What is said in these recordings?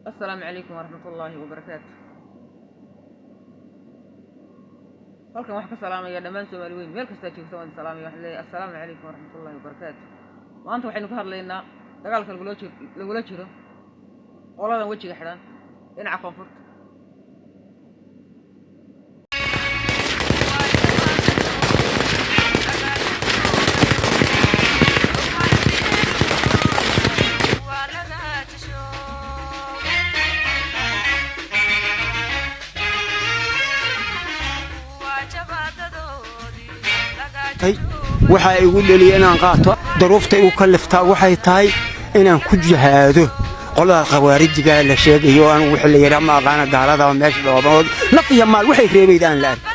Assalaamu calaykum waraxmatullaahi wabarakaatu. Halkan waxaan ka salaamaya dhammaan Soomaali weyn meel kastaa joogta, waan salaamaya. Waxaan leeyahay assalaamu calaykum waraxmatullaahi wabarakaatu. Maanta waxaynu ka hadlaynaa dagaalka lagula jiro qoladan wejiga xidhan dhinaca koonfurta. Waxaa igu dheliya inaan qaato daruufta igu kalliftaa waxay tahay inaan ku jihaado qolada khawaarijiga la sheegayo. Anigu wixii la yidhaa ma aqaana, gaalada meesha dhooban naf iyo maal waxay reebayda aan la arkin.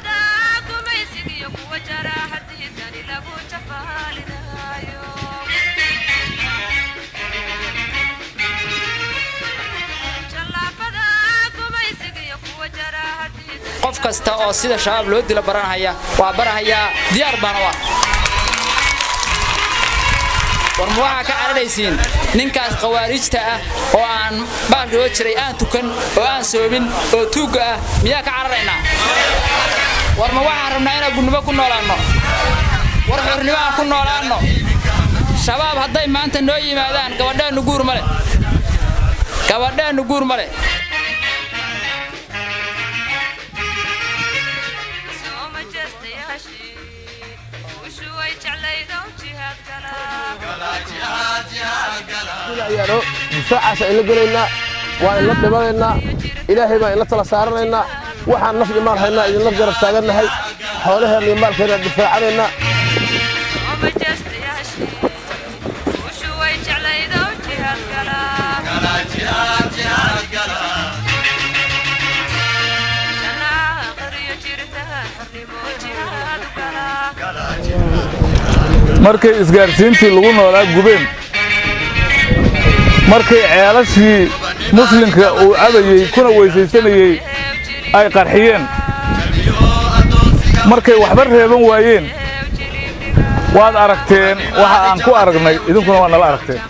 Qof kasta oo sida Shabaab loo dilo baranhaya waa barahayaa, diyaar baana u ah. War ma waxaa ka cararaysiin ninkaas khawaariijta ah oo aan baalka loo jiray, aan tukan oo aan soomin oo tuugga ah, miyaa ka cararaynaa? War ma waxaan rabnaa inaan gudnimo ku noolaanno? War xornimo aan ku noolaanno. Shabaab hadday maanta noo yimaadaan, gabadheennu guur ma leh, gabadheennu guur ma leh. Ayaano difaacaas ayla gelaynaa, waa inla dhimanaynaa, Ilaahay baan inla tala saaranaynaa. Waxaan naf iyo maal haynaa idinla garab taagannahay, xoolaheenna iyo maalkeenna difaacanaynaa. Markay isgaarsiintii lagu noolaa gubeen, markay ceelashii muslimka uu cabayey kuna weysaysanayey ay qarxiyeen, markay waxba reeban waayeen, waad aragteen waxa aan ku aragnay, idinkuna waa nala aragteen.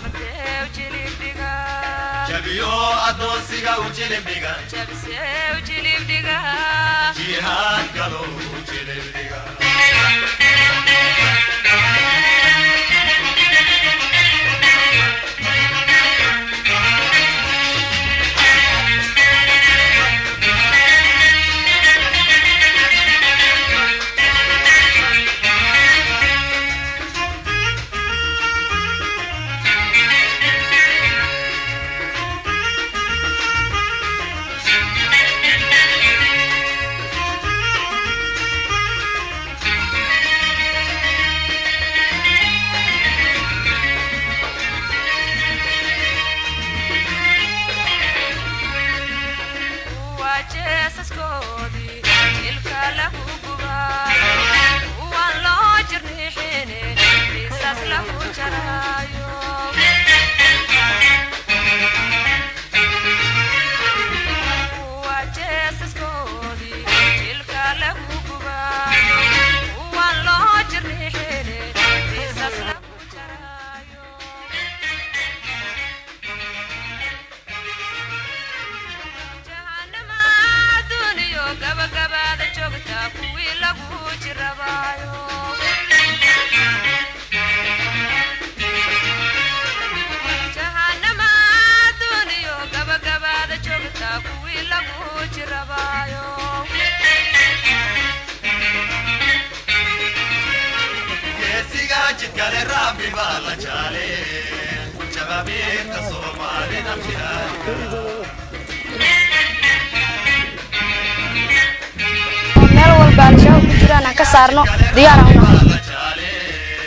Meel walba Al-Shabaab ku jiraan aan ka saarno, diyaar aan u nahay.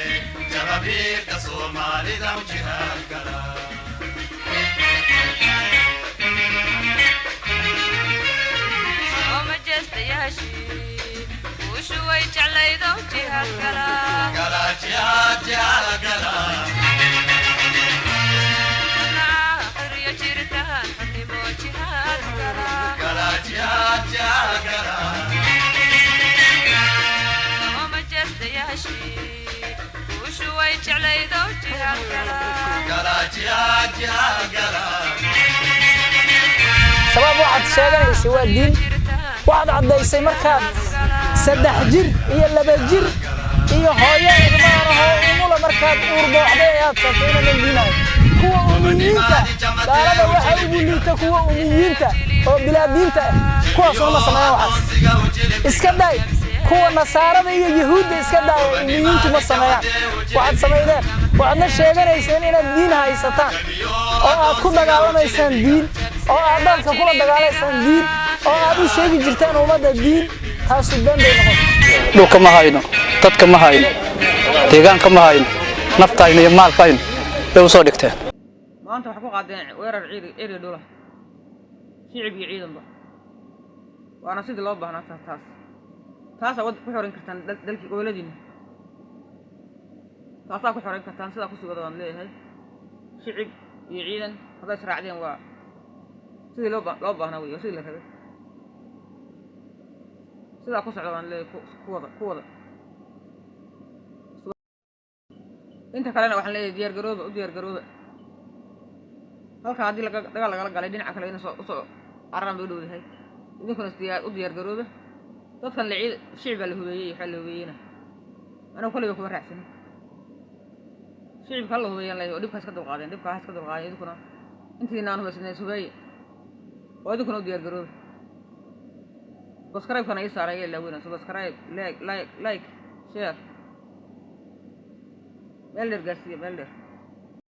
Shabaab waxaad sheeganaysay waa diin. Waxaad caddaysay markaad 3 jir iyo 2 jir iyo hooyo ilmaanahoo umula markaad uurbooxday ayaad sheegtay inaadan diinahay. Kuwa umiyiinta gaalada waxa ugu liita kuwa umiyiinta oo bilaadiinta ah, kuwaasuna ma sameeyaan waxaas. Iska day kuwa nasaarada iyo yahuudda, iska daaya umiyiintu ma sameeyaan waxaad samaydeen. Waxaadna sheeganayseen inaad diin haysataan oo aad ku dagaalamaysaan diin, oo aad dalka kula dagaalaysaan diin, oo aad u sheegi jirtaan ummadda diin. Taasu been bay noqotay. Dhulka ma hayno, dadka ma hayno, deegaanka ma hayno, naftayno iyo maalkayno bay u soo dhigteen. Maanta waxay ku qaadeen weerar ciiri ciri dhula, shicib iyo ciidanba, waana sidii loo baahnaa. Taas taasaa wad ku xoreyn kartaan dalkii goboladiina, taasaa ku xoreyn kartaan. Sidaa kusii wada baan leeyahay. Shicib iyo ciidan hadday israacdeen waa sidii loo baahnaa wey, waa sidii la rabay. Sidaa ku socda baan leeyahay, ku wada, ku wada. Inta kalena waxaan leeyahay diyaar garooba, u diyaar garooba. Halka haddii laga dagaal lagala galay, dhinaca kale ina soo usoo cararaan bay u dhowdahay. Idinkuna isdiyaar, u diyaar garooba. Dadkan la ciid shicib baa la hubeeyey, waxaa la hubeeyeyna anigu kollayba kuma raacsanin. Shicibka hala hubeeyaan leeyahay oo dhibkaa iska dulqaadeen, dhibkaa ha iska dulqaadeen. Idinkuna intiina aan hubaysnayn is hubeeye oo idinkuna u diyaar garooba. Subscribe-kana ii saaray ilaa weyna subscribe, like, like, like, share, meel dheer gaarsiiya, meel dheer.